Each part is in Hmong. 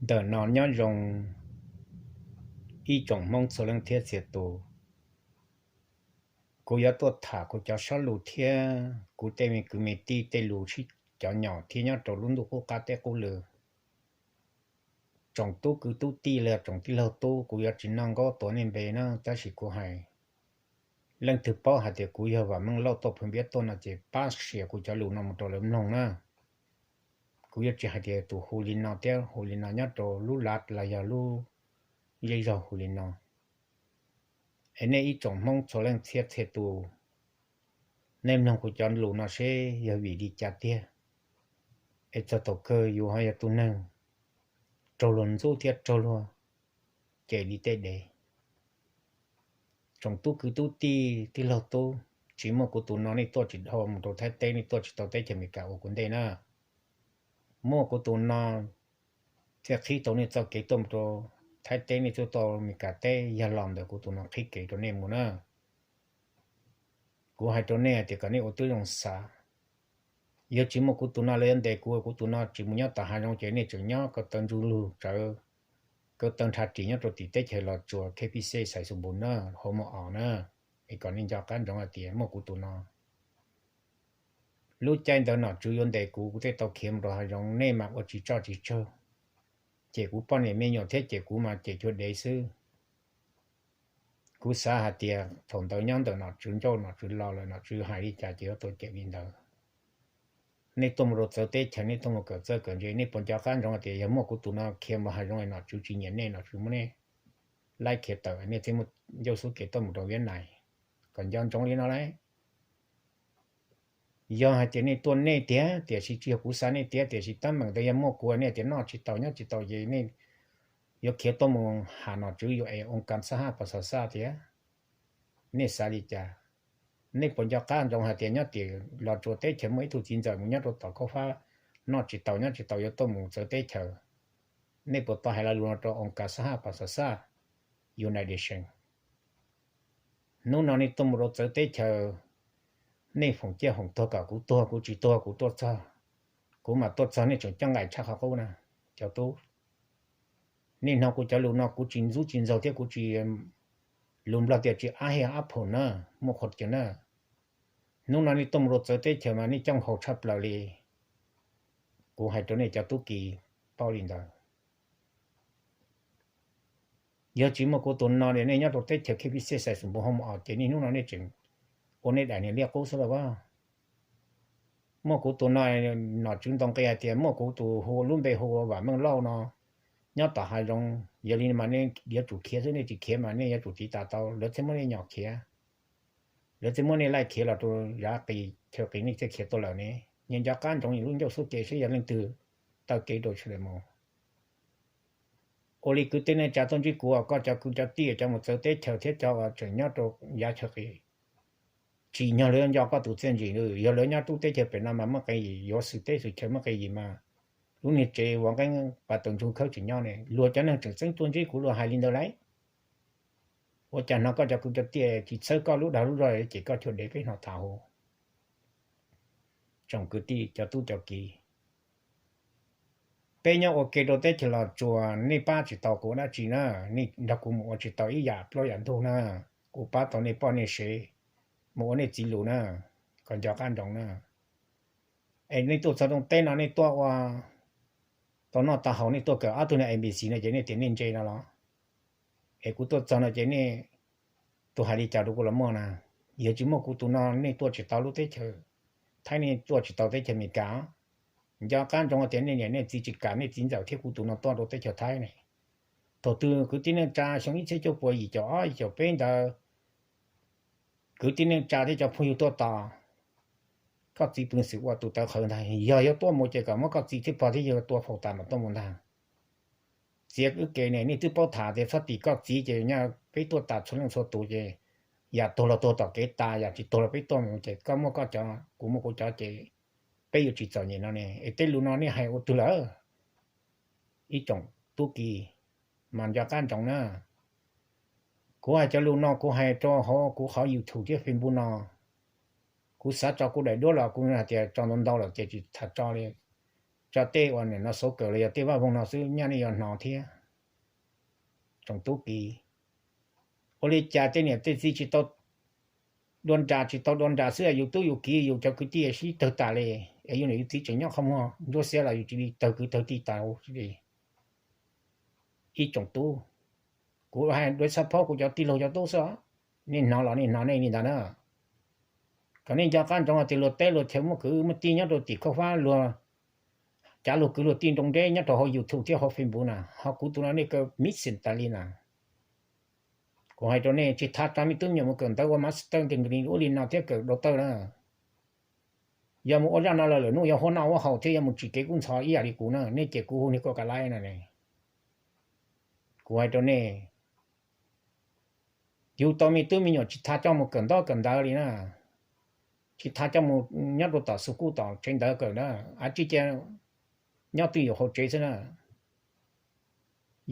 Ntawm no nyob zoo ib tsoom Hmoob txhua leej thiab txhia tus. Kuv yuav tuaj tham kuv cov sab lus thiab kuv tej me kwv me tij tej lus sib cov nyom thiab nyob rau lub ntuj qub qab teb qub lw. Tsoom tub kwv tub tij los tsoom tij laug tub, kuv yuav tsis noj nkaub tuav nej npe na, tab sis kuv hais, leej twg paub hais tias kuv yog Vam Meej Lauj tuaj Phu Npiab tuaj no ces pab share kuv cov lus no mus rau lawv mloog na. Kuv yuav tsis hais tias tus hu li no thiab hu li no nyob rau lub lav los yog lub zej zog hu li no. Es nej ib tsoom Hmoob txhua leej txhia txhia tus, nej mloog kuv cov lus no seb yog vim li cas tiag, es txog thaum kawg yus ho yog tus neeg raug luag ntxub thiab raug luag cem li tej dev. Tsoom tub kwv tub tij tij laug tub, tsis muaj kuv tus no nej tuaj tsis dhau mus rau Thaib teb, nej tuaj tsis tau teb chaws Amelikas ua kuv ntej na. Muaj kuv tus no thiaj qhib tau nej txoj kev tuaj mus rau Thaib teb, nej tuaj tau Amelikas teb, yog los ntawm kuv tus no qhib kev rau nej mus na. Kuv hais rau nej hais tias kom nej ua tib zoo xav. Yog tsis muaj kuv tus no lawv yuav ntes kuv, kuv tus no tsis mus nyob tom hav zoov ces nej tseem nyob ko taw ntsuj lug tsawv, ko taw nrhav ris nyob rau tim teb chaws Los Tsuas, K P C, Xais Xus Npus na, Hoo Moo Os na. Es kom nej nco qab ntsoov hais tias muaj kuv tus no, lub caij ntawd nom tswv yuav ntes kuv, kuv thiaj tau khiav mus rau hav zoov, nej mas ua tsis tsoj tsis tsaug, cem kuv poj niam me nyuam thiab cem kuv mas cem cuag dev xwb. Kuv xav hais tias thaum ntawd nyob ntawm nom tswv ncauj nom tswv laus lawm, nom tswv hais li cas ces yuav tau cem li ntawd. Nej tuaj mus rau txawv teb chaws, nej tuaj mus kawm txawj kawm ntse, nej puas nco qab ntsoov hais tias yog muaj kuv tus no khiav mus hav zoov es nom tswv tsis nyiam nej, nom tswv muab nej laij khiav tawm, nej thiaj muaj ncauj xub kev tuaj mus rau Viab Nais? Kom nco ntsoov li no lauj. Yog hais tias nej tuaj nej tiag, tiam sis tsis yog kuv xav nej tiag, tiam sis teeb meem ntawd yog muaj kuv, nej tias noj tsis tau nyob tsis tau ces nej yuav khiav tuaj mus ham nom tswv U N es oo kas xab haj pas xas xaj tiag. Nej xav li cas? Nej puas nco qab ntsoov hais tias nyob tim Los Tsuas teb chaws muaj ib tug txiv ntxawm mus nyob rau tom khaub fab, noj tsis tau nyob tsis tau yuav tuaj mus txawv teb chaws? Nej puas tau hais lo lus no rau oo kas xab haj pas xas xaj, United Nations? Hnub no nej tuaj mus rau txawv teb chaws, nej foom ciaj foom tuag kom kuv tuag, kuv tsis tuag kuv tuaj txog, kuv mam tuaj txog nej tseem coj nqaim tshaj qhov qub na. Cov tub, nej hnov kuv cov lus no kuv tsis ntxub tsis ntxaug thiab kuv tsis, lus Nplog tias tsis ab hias ab phaum na, muaj qhuav kiag na. Hnub no nej tuaj mus rau txawv teb chaws mas nej coj nqaim tshaj plaws li. Kuv hais rau nej cov tub kis paub li ntawd. Yog tsis muaj kuv tus no ces nej nyob rau teb chaws K P C Xais Xus Npus Hoo Moo Os ces niaj hnub no nej tseem ua nej daim niag liaj qub xwb lauj. Muaj kuv tus no, nom tswv ntaus nqi hais tias muaj kuv tus hu lub npe hu ua Vam Meej Lauj no nyob tom hav zoov, yog li mas nej yuav tsum khiav xwb, nej tsis khiav mas nej yuav tsum tiv tas tau lawv thiaj muab nej nyom khiav. Lawv thiaj muab nej laij khiav los rau yav qis chaw qis nej thiaj khiav tuaj lawm ne. Nyias nco qab ntsoov lub ncauj xub kev seb yog leej twg taw kev rau sawv daws mus. Ua li kwv tij neej tsa tuaj ntsib kuv, koj cov kwv cov tij cov mus txawv teb chaws thiab cov uas tseem nyob rau yav chaw qis, tsim nyog lawv yuav nco koj tus txiaj ntsig. Yog lawv nyob tub teb chaws pem no mas muaj qee yim, yuav xwm teb xwm chaw muaj qee yim mas lub niag tsev uas nqeeb pas taws ntsoog khawb tseem nyob ne. Luag cov neeg tseem txeeb tuaj ntsib kuv luag hais li ntawd lauj. Ua cas hnov koj cov kwv cov tij tsis txhawb koj lub dag lub zog ces koj cuag dev peb hnov tas huv. Tsoom kwv tij cov tub cov kiv, peb nyob ua ke rau teb chaws Los Tsuas, nej pab tsis tau kuv dab tsi na, nej nrog kuv mus ua tsis tau ib yam plaub yam ntug na. Kuv pab tau nej poj nej sev, mus ua nej txiv lus na, kom nco qab ntsoov na. Es nej tuaj txog rooj teb no nej tuaj ua tau noj tau haus, nej tuaj kawm ob tug niag A B C no ces nej tias nej ntse no los? Es kuv tuaj txog no ces nej tus hais li cas rau kuv los muaj na? Yog tsis muaj kuv tus no nej tuaj tsis tau lub teb chaws Thaib, nej tuaj tsis tau teb chaws Amelikas. Nco qab ntsoov tias nej niam nej txiv tsis kam nej txiv ntxawm thiab kuv tus no tuaj rau teb chaws Thaib ne. Thaum twg kwv tij neej tsa xyoo ib txhiab cuaj puas yim caum ob yim caum peb ntawd, kwv tij neej tsa thiab cov phooj ywg tuaj tos, koj txiv pw xwm ua tus tawv qhawv ntag. Yog yuav tuaj mus ces kom muab koj txiv thiab pog thiab yawg tua faus tas mam tuaj mus ntag. Txiav wb kev ne, nej twb paub tham tias txhob tim koj txiv ces nyob peb tuaj tas txhua leej txhua tus ces yam tuag los tuag tom kev tas, yam tsis tuag los peb tuaj mus ces koj muaj koj cov, kuv muaj kuv cov ces peb yuav tsis txom nyem no ne. Es tej lus no nej hais ua twg lawm? Ib tsoom tub ki mas nco qab ntsoov na. Kuv hais cov lus no kuv hais rau hauv kuv qhov YouTube thiab Facebook no. Kuv xav tso kuv daim duab los kuv hais tias tso ntau ntau lawm ces tsis tham tso li. rau tej uas nim no xauv kawm los yog tej vaj voog no xwb nyaj nej yuav hnov thiab. Tsoom tub ki, ua li cas tej niam tej txiv tsis tau dua nras, tsis tau dua nras xwb yus tub yus ki yus cov kwv tij sib tawg tas li, es yus niam yus txiv tseem nyob qhov muag nruab xiab los yus cia li tawg kwv tawg tij tas li. Ib tsoom tub, kuv hais dua xab phob kuv cov tij laug cov tub xwb, nej hnov los nej hnov nej li ntawd na. Kom nej nco qab ntsoov hais tias luag teb luag chaw muaj kwv muaj tij nyob rau tim khauj fab luag cav luag kwv luag tij nroo nreb nyob rau hauv YouTube thiab hauv Facebook na, ho kuv tus no nej kaw missing tas li na. Kuv hais rau nej tsis txhob tso me tub me nyuam mus kawm ntawv ua master degree ua li no thiab kawm doctor na. Yog mus ua zaj no los lwm hnub yuav huab noj huab haus thiab yuav mus tsim kev kub ntxhov ib yam li kuv na, nej ces kuv hu niag koj ka laib no ne. Kuv hais rau nej, yug tau me tub me nyuam tsis txhob coj mus kawm ntaub kawm ntawv li na, tsis txhob coj mus nyob rau tom xus kuj tom tsev ntawv kawm na, a tsis ces nyob twj ywm hauv tsev xwb na.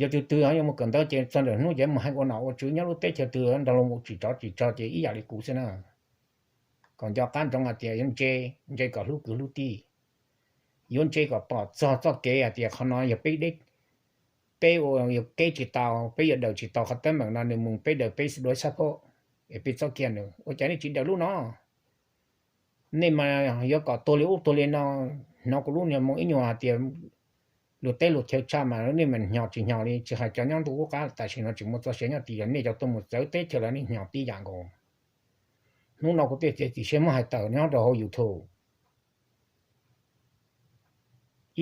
Yog tus twg yuav mus kawm ntawv ces txog ntawm hnub ces mus hais ua nom ua tswv nyob lub teb chaws twg nrog luag mus tsim tsov tsim tsog ces ib yam li kuv xwb na. Kom nco qab ntsoov hais tias yuav ntse, ntse kom hlub kwv hlub tij, yuav ntse kom pom txog txoj kev hais tias qhov no yog peb deb, peb ua yuav kev tsis tau, peb yuav daws tsis tau qhov teeb meem no nws mus peb daws peb dua xab phob, es peb txob kiag nws. Ua cas nej tsis daws lub no? Nej mas yuav kom tuag li ub tuag li no, hnov kuv lub niag moo ib nyuag hais tias luag teb luag chaw tshaj mas nej mas hnyo tsis hnyo li, tsis hais cov nyob ntuj ub qab tam sim no tsis muaj txoj sia nyob tias yog nej cov tuaj mus txawv teb chaws los nej hnyo tib yam nkaus. Hnub no kuv tej txiav txim siab muab hais tawm nyob rau hauv YouTube.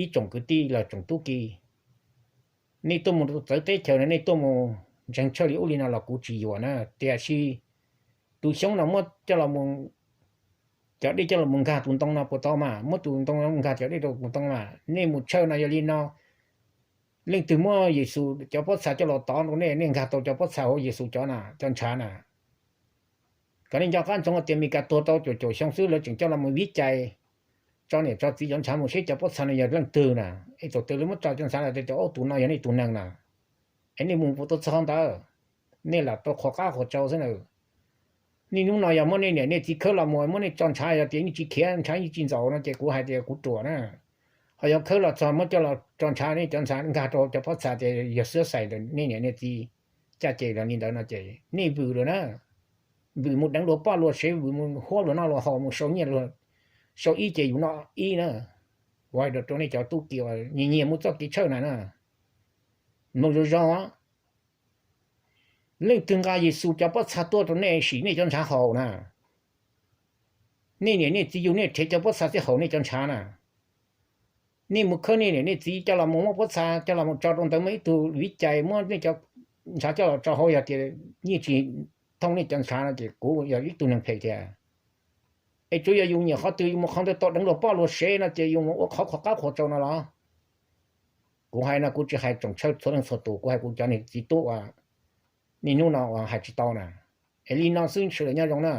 Ib tsoom kwv tij los tsoom tub ki, nej tuaj mus txawv teb chaws no nej tuaj mus ntseeg tshaj li ub li no los kuv tsis yuam na, tiam sis tus xyoob no muab coj los, cov dej coj los mus nkag tus ntoo no puas tau mas, muab tus ntoo no nkag cov dej rau tus ntoo mas, nej mus tshawj no yog li no, leej twg muab Yexus cov pob txha coj los tov rau nej, nej nkag tau cov pob txha hauv Yexus cov na, cov ntshav na. Kom nej nco qab ntsoov tias Mes Kas tuag tau caum caum xyoo xwb lawv tseem coj los mus vib cai tso niam tso txiv cov ntshav mus seb cov pob txha no yog leej twg na, es thaum twg lawv muab tso cov ntshav lawm tias cov ub tus no yog nej tus neeg na, es nej mus puas tau txog ntawd, nej lam tau qhuas qab qhuas tsau xwb na. Niaj hnub no yog muab nej niam nej txiv khawb los mus muab nej tso ntshav yog tias yeej tsis khiav ntshav yeej tsis ntxaus no ces kuv hais tias kuv ruam na. Ho yog khawb los txog muab coj los tso ntshav nej cov ntshav nkag rau cov pob txha tias yog xwb xais nej niam nej txiv caj ces los li ntawd no ces nej vwm lawm na. Vwm mus deev luag poj luag sev, vwm mus huab luag noj luag haus, mus sau nyiaj luag sau ib ces yus noj ib na. Kuv hais rau nej cov tub ki uas nyias nyias mus txoj kev tshawj na na, mloog zoo zoo. Leej twg nqa Yexus cov pob txha tuaj rau nej sim nej cov ntshav haus na, nej niam nej txiv yug nej rhev cov pob txha xwb haus nej cov ntshav na. Nej mus khawb nej niam nej txiv coj los mus muab pob txha coj los mus tso rau ntawd muaj ib tug vib cai muab nej cov ntshav coj los tso hauv yog tias yeej tsis thooj nej cov ntshav no ces kuv yog ib tug neeg phem tiag. Es tsuas yog yus nyiam qhov twg yus mus qhov ntawd tau deev luag poj luag sev no ces yus mus ua qhov qhuas qab qhuas tsau no los. Kuv hais no kuv tsis hais tsoom tshawj txhua leej txhua tus, kuv hais kuv cov niam txiv tub uas niaj hnub no uas hais tsis tau na. Es li no xwb sawv daws nyob zoo na.